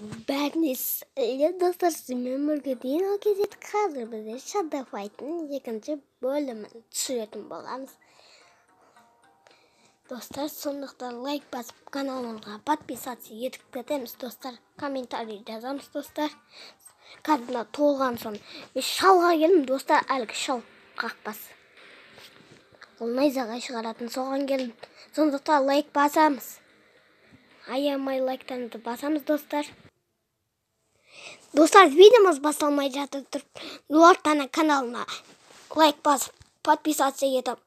Бәріне сәлем достар, сізбен бірге Dino KZ. Қазір бізде Shadow Fight'ın екінші бөлімін түсіретін боламыз. Достар, сондықтан лайк басып каналымызға подписаться етіп кетеміз достар, комментарий жазамыз достар. Қазір мына толған соң мен шалға келдім достар, әлгі шал қақпас. Ол найзағай шығаратын, соған келдім. Сондықтан лайк басамыз. Аямай лайктарыңызды басамыз достар. Достар, видеомыз басталмай жатыр тұрып, Нұртана каналына лайк басып, подписаться етіп,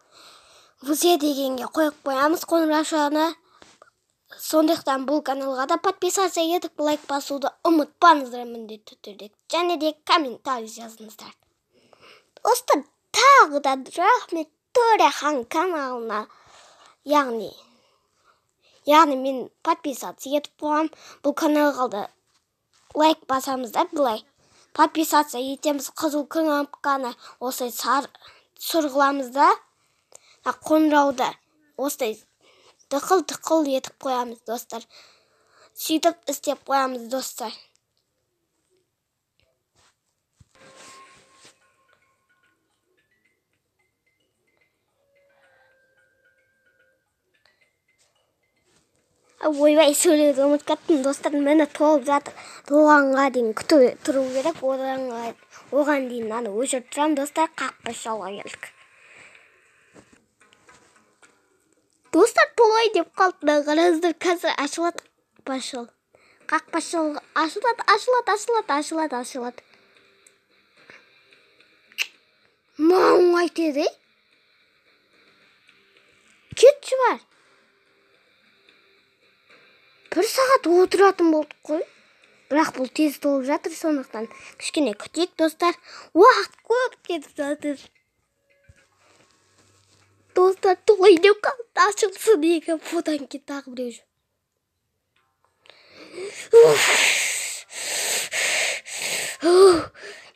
все дегенге қойып қоямыз қоңыраушаны. Сондықтан бұл каналға да подписаться етіп, лайк басуды ұмытпаңыздар міндетті түрде. Және де комментарий жазыңыздар. Достар, тағы да рахмет Төрехан каналына. Яғни мен подписаться етіп қойғам, бұл каналға да лайк басамыз да, былай подписаться етеміз, қызыл кнопканы осылай сұр қыламыз да, қоңырауды осылай тықыл-тықыл етіп қоямыз достар. Сөйтіп істеп қоямыз достар. Ойбай, сөйлеуді ұмытып кеттім достар. Мені толып жатыр. Толғанға дейін күтіп тұру керек. Оған дейін мынаны өшіріп тұрамын достар. Қақпа шалға келдік. Достар, толай деп қалды. Мына қараңыздар, қазір ашылады қақпа шал. Қақпа шал ашылады, ашылады, ашылады, ашылады, ашылады. Мынау айтады, ей. Кетші бар. Бір сағат отыратын болдық қой. Бірақ бұл тез толып жатыр, сондықтан кішкене күтейік достар. Уақыт көп кетіп жатыр. Достар, толай деп қалды. Ашылсын екі фотодан кейін тағы біреу жүр.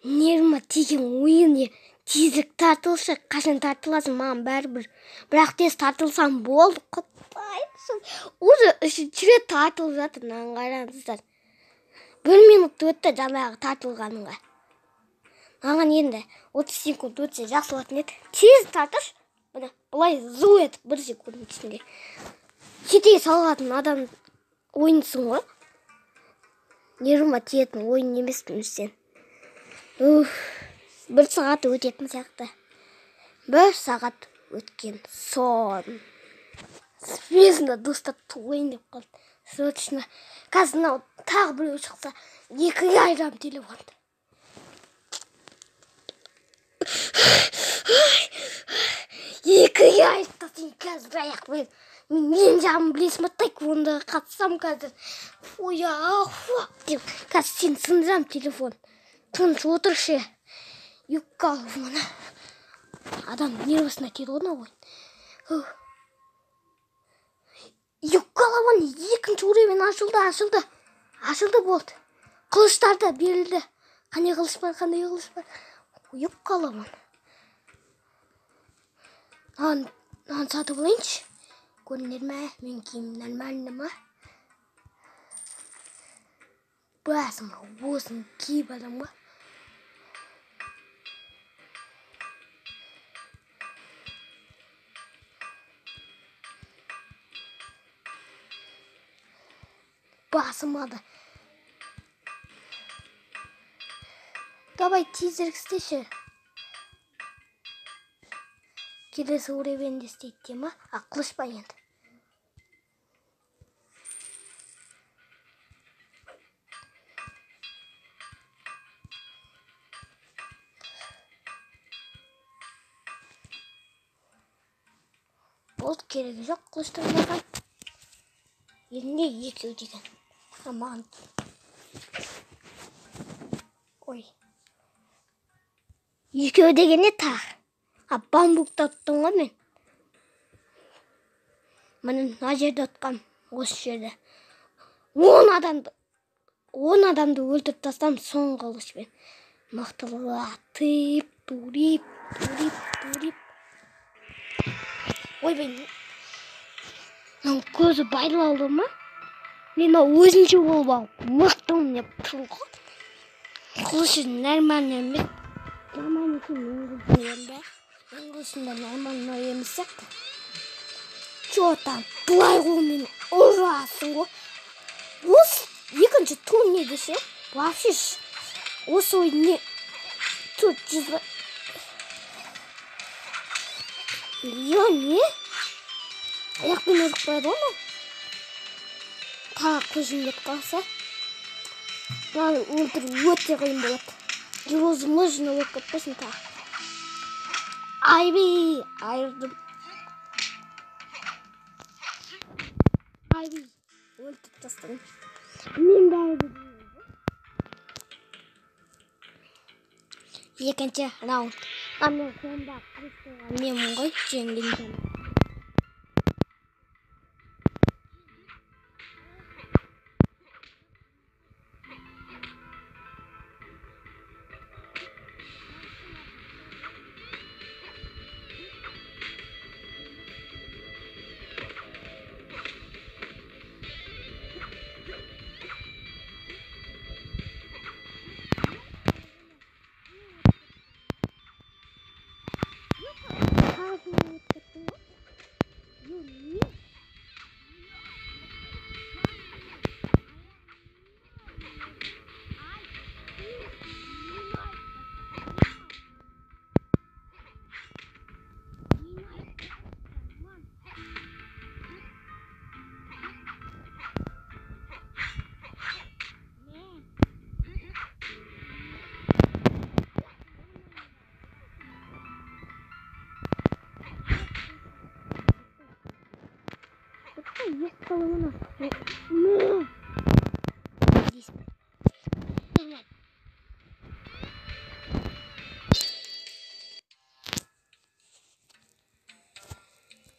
Нервыма тиген ойын не? Тезірек тартылшы, қашан тартыласың маған бәрібір. Бірақ тез тартылсам болды, құтайсың. Уже үшінші рет тартылып жатыр, мынаны қараңыздар. 1 минут өтті жаңағы тартылғанға. Маған енді 30 секунд өтсе жақсы болатын еді. Тез тартыш, міне былай зу етіп 1 секундтың ішінде. Шетел салатын адам ойынсың ғой. Нервыма тиетін ойын емеспін сен. Уф. 1 сағат өтетін сияқты. 1 сағат өткен соң. Связно достар толайын деп қалды. Срочно. Қазір мынау тағы біреу шықса, екіге айырам телефонды. Екіге айырып тастайын қазір аяқпен. Мен ең жағын білесің бе, таэквондоға қатысам қазір. Ой, ах, деп қазір сені сындырам телефон. Тыныш отыршы. Юкка, мына адам нервысына тиді ғой мына ойын. Юкка, екінші уровень ашылды, ашылды. Ашылды болды. Қылыштар да берілді. Қандай қылыш бар, қандай қылыш бар. Юкка, мынаны сатып алайыншы. Көрінер ме? Менің киімім нормально ма? Басым осыны киіп аламын ғой. Басымады. Давай тезірек істеші. Келесі уровеньде істейді де ма? А, қылыш па енді? Болды, керегі жоқ қылыштың маған. Енді екеу деген. Аман. Ой. Екеу деген не тағы? А, бамбукты ұттым ғой мен. Міне мына жерде ұтқам, осы жерде. 10 адамды өлтіріп тастам соңғы қылышпен. Мықтылатып, турип, турип, турип. Ойбай, мынаның көзі байлаулы ма? Мен өзінше болып алып, мықтымын деп тұр ғой. Қылышы нормально емес. Жаман екен менің қылышым да. Менің қылышым да нормально емес сияқты. Чё там, былай қолмен ұрасың ғой. Осы екінші турнирде ше, вообще осы ойын не 400 ба? Е, не? Аяқпен ұрып қояды ғой мынау. Тағы көзім кетіп қалса, мынаны өлтіру өте қиын болады. Невозможно болып кетпесін тағы. Айби, айырдым. Айби, өлтіріп тастадым. Мен де айырдым. Екінші раунд. А мен қолымда қылыш болған менмін ғой, жеңген.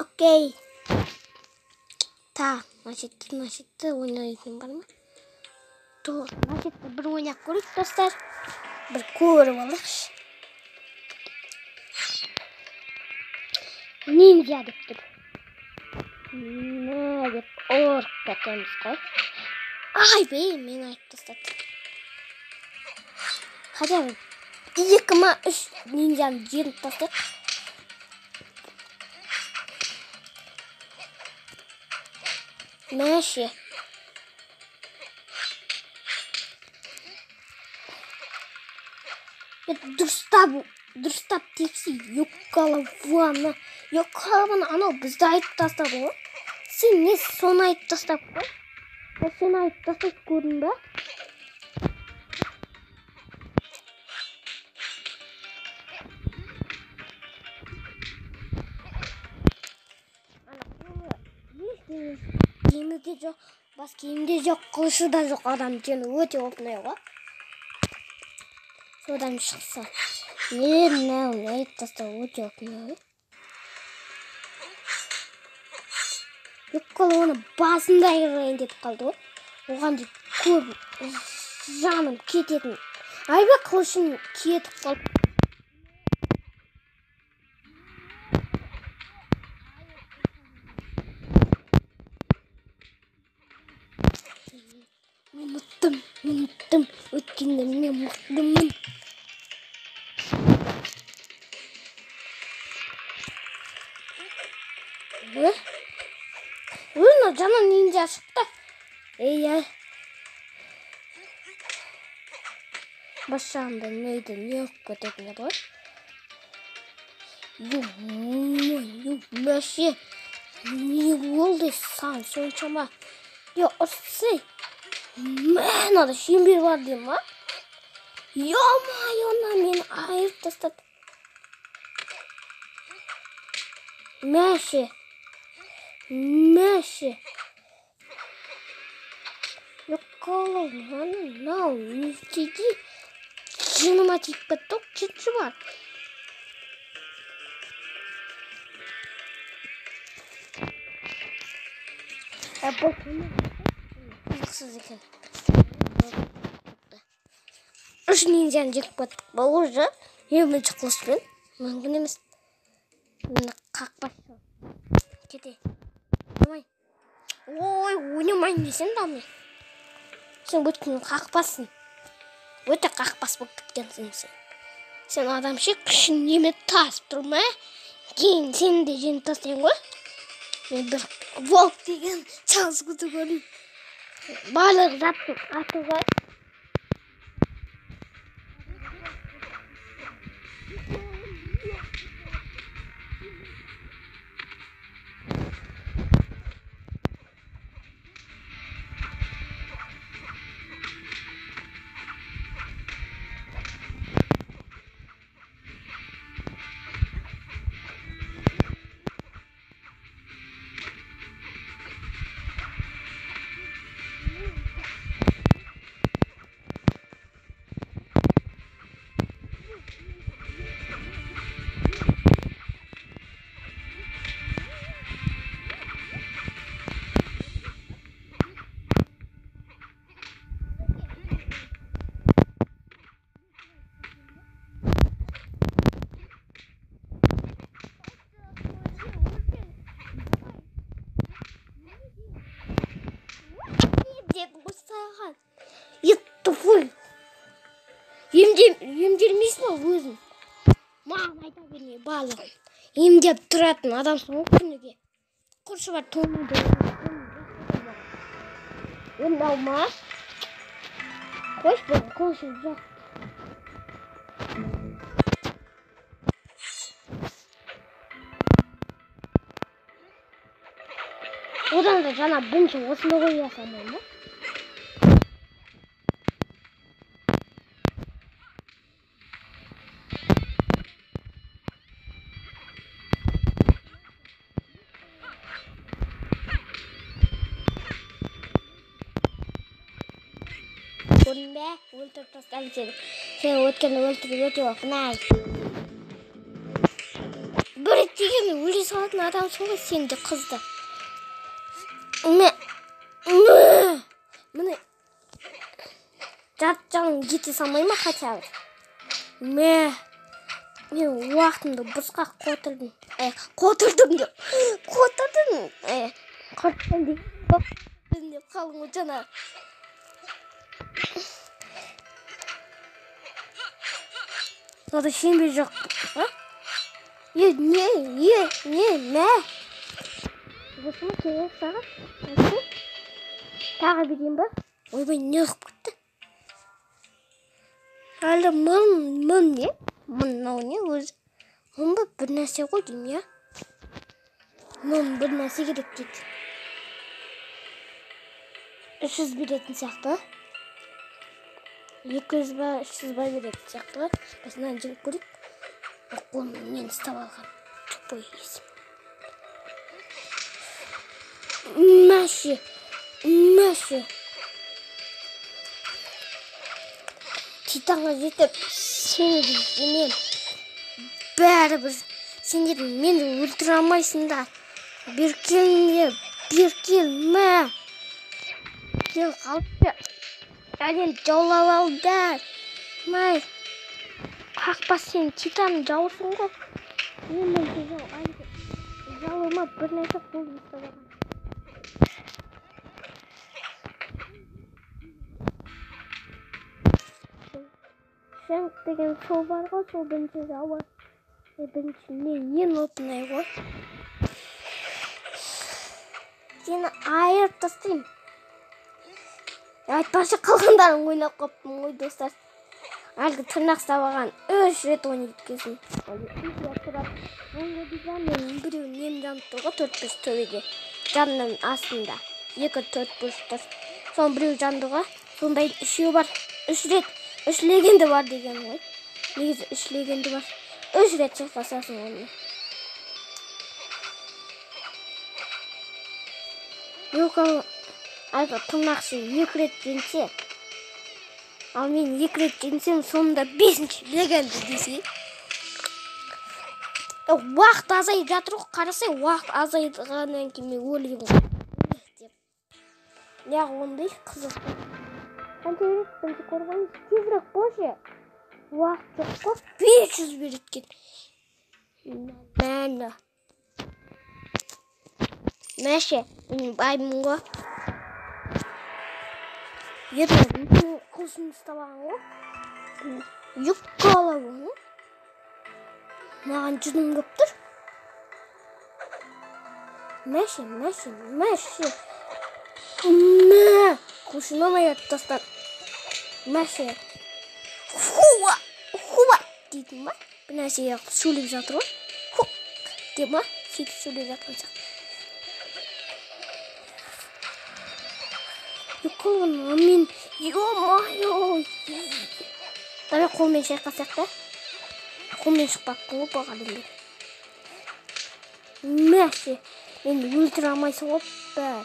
Окей. Та, значит, ойнайтын бар ма? То, значит, бір ойнап көрейік, достар. Бір көріп алайықшы. Ниндзя деп тұр. Мә деп ұрып кетеміз ғой. Айбей, мені айып тастады. Хотя бы 2 ма 3 ниндзяны жеңіп тастайық. Мәше. Дұрыстап тепсе, ёкалавана. Ёкалавана, анау бізді айтып тастады ғой. Сен не соны айтып тастап қой? Сен айтып тастап көрдің ба? Киімі де жоқ, бас киімі де жоқ, қылышы да жоқ адам жеңу өте оңай ғой. Содан шықса, не мынау айтып тастау өте оңай. Ёккала, оны басында айырайын деп қалды ғой. Оған дейін көп жаным кететін. Айбек қылышын кетіп қалды. Мен ұттым, мен ұттым. Өткенде мен мықтымын. Мына жаңа ниндзя шықты. Ей, ай. Бас жағында нейді не қылып кететін еді ғой. Ё-моё, мәше. Не болды саған соншама? Е, ұрсай. Мә, мынада шеңбер бар деймін ма? Ё-моё, мына мені айырып тастады. Мәше. Мәше. Ёккала, мынау не істейді? Жыныма тиіп кетті ғой, кетші бар. Бұл қызықсыз екен. 3 ниндзяны жеңіп кеттік. Бұл уже екінші қылышпен. Мүмкін емес. Мені қақпас. Кете. Давай. Ой, ойнамайын десем да мен. Сен өткен қақпассың. Өте қақпас болып кеткенсің сен. Сен адамша күшің неме тасып тұр ма? Кейін сені де жеңіп тастаймын ғой. Мен бір волк деген жазғыды көрдім. Барлық заттың аты ғой. Тупой. Емделмейсің ғой өзің. Маған айта берме барлығын. Емдеп тұратын адамсың ғой күніге. Құршы бар тоңды. Енді алма. Қойшы бұл, қойшы жоқ. Одан да жаңа бірінші осыны қоя салмаймын ба? Көрдің бе? Өлтіріп тастадым сені. Сені өткенде өлтіріп өте оңай. Бір рет дегенде өле салатын адамсың ғой сен де қызды. Міне жарты жаным кете салмай ма хотя бы? Мә, мен уақытымды босқа қотырдым. Қотырдым деп. Қотырдым. Қотырдым деп қалдым ғой жаңа. Мынада шеңбер жоқ. Е, не, е, не, мә. Осы ма керек саған? Тағы берейін ба? Ойбай, не қылып кетті? Әлі мың не? Мынау не өзі? Мың ба бір нәрсе ғой деймін, иә? Мың бір нәрсе керек дейді. 300 беретін сияқты. 200 ба, 300 ба беретін сияқты ғой. Басынан жеңіп көрейік. Қолыммен мен ұстап алған. Тупой есім. Мәші, мәші. Титанға жетіп, сені де жемем. Бәрібір сендер мені өлтіре алмайсыңдар. Бері келіңдер, бері кел, мә. Кел, қалып әлем жаулап алдар. Май, қақпас сен титан жаусың ғой. Мен жау, жауыма бір нәрсе қолым ұстап алған. Шәңк деген сол бар ғой, сол бірінші жауы. Бірінші не, ең оңай ғой. Сені айырып тастаймын. Айтпақшы қалғандарын ойнап қоппын ғой, достар. Әлгі тырнақ ұстап алған 3 рет ойнап кеткенсің. Біреу нем жанып тұр ғой, 4 бұрыш төбеде. Жанның астында. 2 4 бұрыш тұр. Соның біреу жанды ғой. Сондай үшеуі бар. 3 рет. 3 легенді бар деген ғой. Негізі 3 легенді бар. 3 рет шайқасасың оны. Жоқ, әлгі тырнақшы 2 рет жеңсе, ал мен 2 рет жеңсем, соңында 5-ші легенді десе. Уақыт азайып жатыр ғой, қарасай, уақыт азайғаннан кейін мен өлемін деп. Неғып ондай қызық. Қанша береді? Бірінші қорғаныс. Тезірек болшы. Уақыт жоқ қой. 500 береді екен. Мәні. Мәше, мен баймын ғой. Ертең қылышын ұстап алған ғой. Юбка алады ғой. Маған жүзім келіп тұр. Мәше, мәше, мәше. Мә, қылышын оңай атып тастады. Мәше. Хуа, хуа дейтін ба? Бір нәрсе сөйлеп жатыр ғой. Ху деп ма? Сөйтіп сөйлеп жатқан сияқты. Мен, ё-моё. Давай қолмен шайқасақ та. Қолмен шықпаппын ғой бағадан бері. Мәше, мені өлтіре алмайсың ғой бәрі.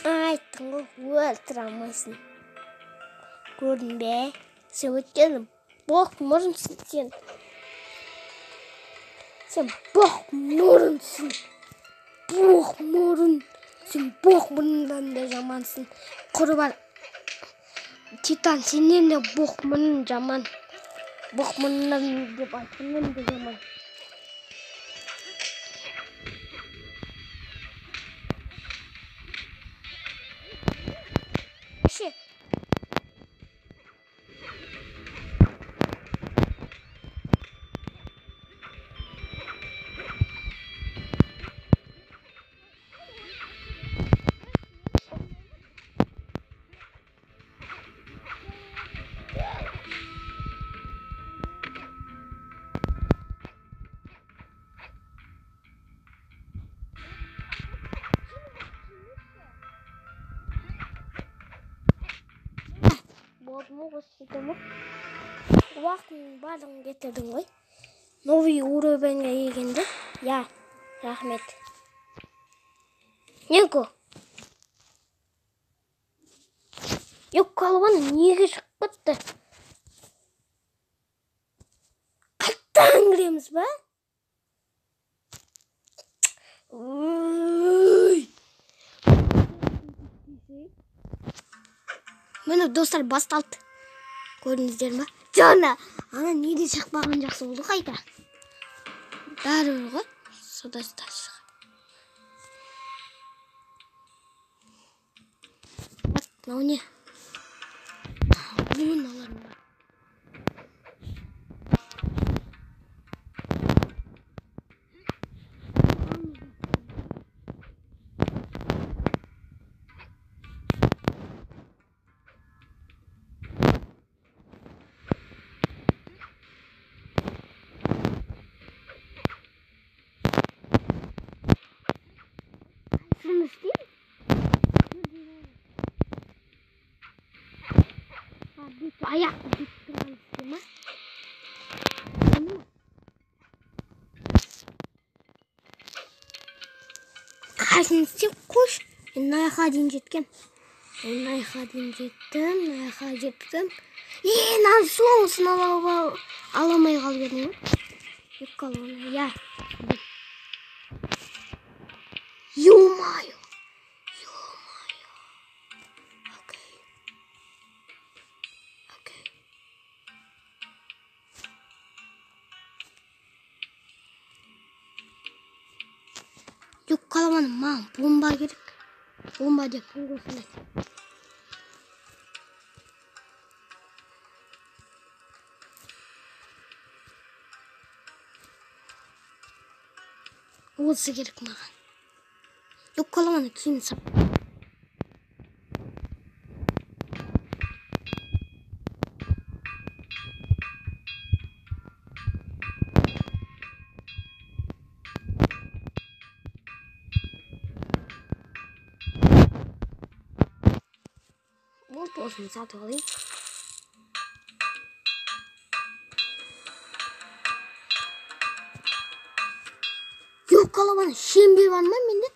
Айттың ғой, өлтіре алмайсың. Көрдің бе? Сен өйткені боқ мұрынсың сен. Сен боқ мұрынсың. Боқ мұрын. Сен боқ мұрыннан да жамансың. Құры бар. Титан сенен де боқ мұрын жаман. Боқ мұрыннан деп айтқаннан да жаман. Уақытының барлығын кетірдің ғой. Новый уровеньге келгенде. Я, рахмет. Ненко. Yok қалғаны неге шығып кетті? Қайтадан кіреміз ба? Міне достар басталды. Көрдіңіздер ма? Жаңа ана неде шықпаған жақсы болды қайта. Бәрібір ғой. Сода шығады. Мынау не? Мыналар бар. Аяқ бүйтіп тұрған істе ма? Қайсыны істеп қойш. Мен мына жаққа дейін жеткем. Мен мына жаққа дейін жеттім, мына жаққа жеттім. Мынаның соңғысын ала алмай қалып едім ғой. Екі колонна, иә. Ё-моё! Ё-моё! Окей. Окей. Жоқ, қаламаным, маған бомба керек. Бомба деп осындай. Осы керек маған. Жоқ, қаламаны кейін сап. Болды, осыны сатып алайын. Жоқ, қаламаны шеңбер бар ма менде?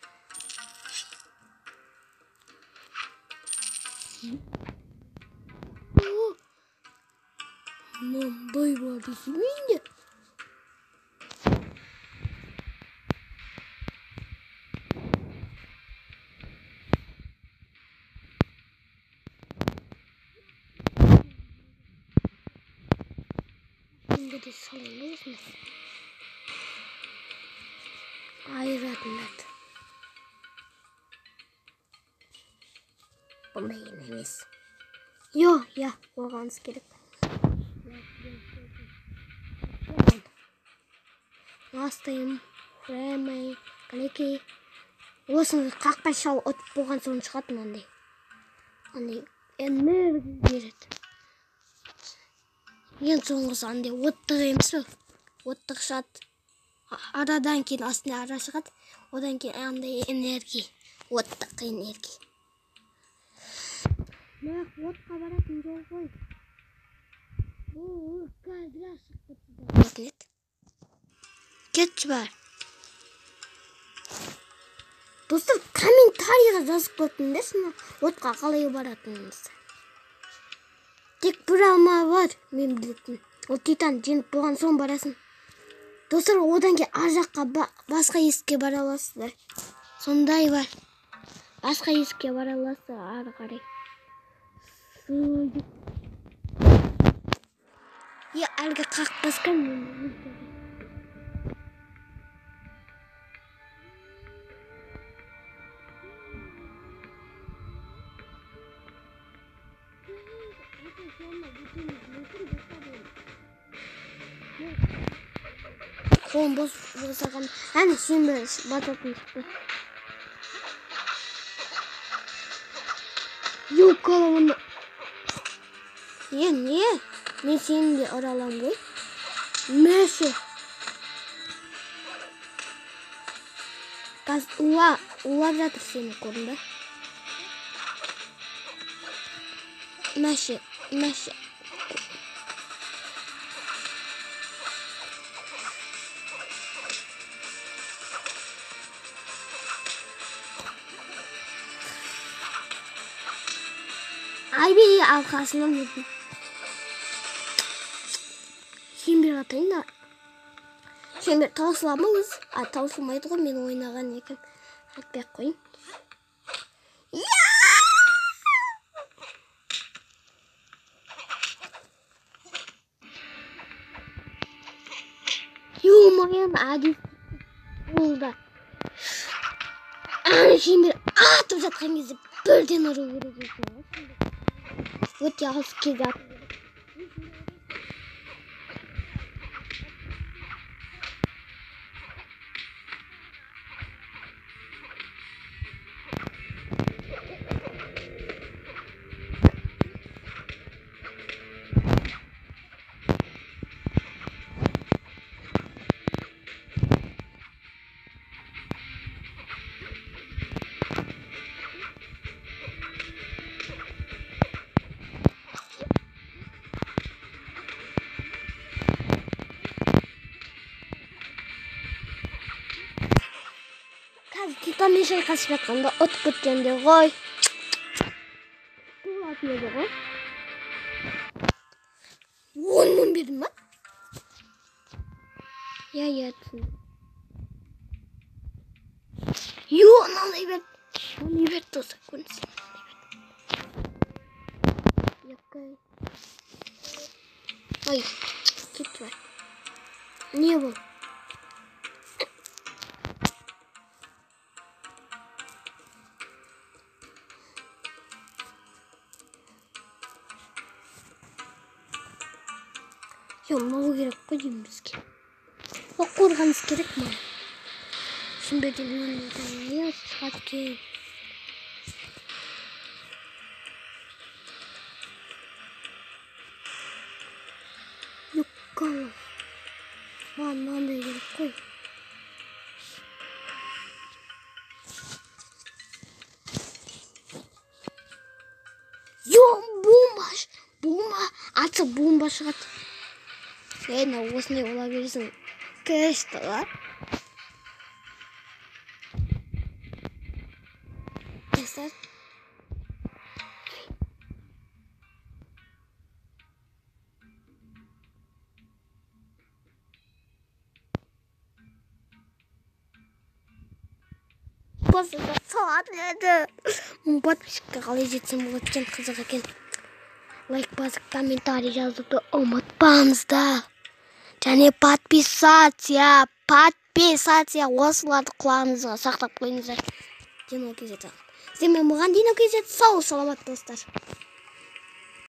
Мынандай бар десе менде. жерде салайын ба осындай? Айыратындарды. Бұндай емес. Йо, я, қорғаныс керек. Ластайым, Фрэмэй, Калеки. Осыны қақпай шал ұтып болған соң шығады мынандай. Андай энергия береді. Ең соңғысы андай оттық емес пе? Оттық шығады. Арадан кейін астына ара шығады. Одан кейін андай энергия. Оттық энергия. Бірақ отқа баратын жол ғой. Бұл қазір шығып кетті. Кетші бар. Достар, комментарийға жазып кетіңдерші, отқа қалай баратыныңызды. Тек бір алма бар, мен білетін. Ол титан жеңіп болған соң барасың. Достар, одан кейін ар жаққа басқа есікке бара аласыздар. Сондай бар. Басқа есікке бара аласыздар ары қарай. Е, әлгі қақпасқан мен. Қолым бос босаған. Әне сен бір бататын шықты. Юколымын. Не, не? Мен сені де ұра аламын ғой. Мәші. Қазір улап жатыр сені, көрдің бе? Мәші, мәші. Айби алқасынан өтті. Шеңбер атайын да. Шеңбер таусыла ма өз? А, таусылмайды ғой, мен ойнаған екен. Атпай ақ қояйын. Ё-моё, әдет болды. Ана шеңбер атып жатқан кезде бірден ұру керек екен ғой. Өте алыс кезде ату керек. Титанмен шайқасып жатқанда ұтып кеткенде ғой. Болатын еді ғой. 10 мың бердім ба? Я, я, түсіндім. Ё, мынандай берді. Мынандай берді, достар, көріңіз. Екі. Ой, кетті бар. Не бұл? Мынау керек қой деймін бізге. Ол қорғаныс керек маған. Шеңберден мынандай не шығады екен. Юкка. Маған мынандай керек қой. Ё, бомба! Бомба! Атса бомба шығады. Ей, мынау осындай бола берсін. Күшті ғой. Достар. Басында салат еді. Мың подписчикке қалай жетсем болады екен, қызық екен. Лайк басып, комментарий жазуды ұмытпаңыздар. Және подписаться, подписаться, осыларды құлағыңызға сақтап қойыңыздар. Динокз. Сіздермен болған Динокз. Сау саламат, достар.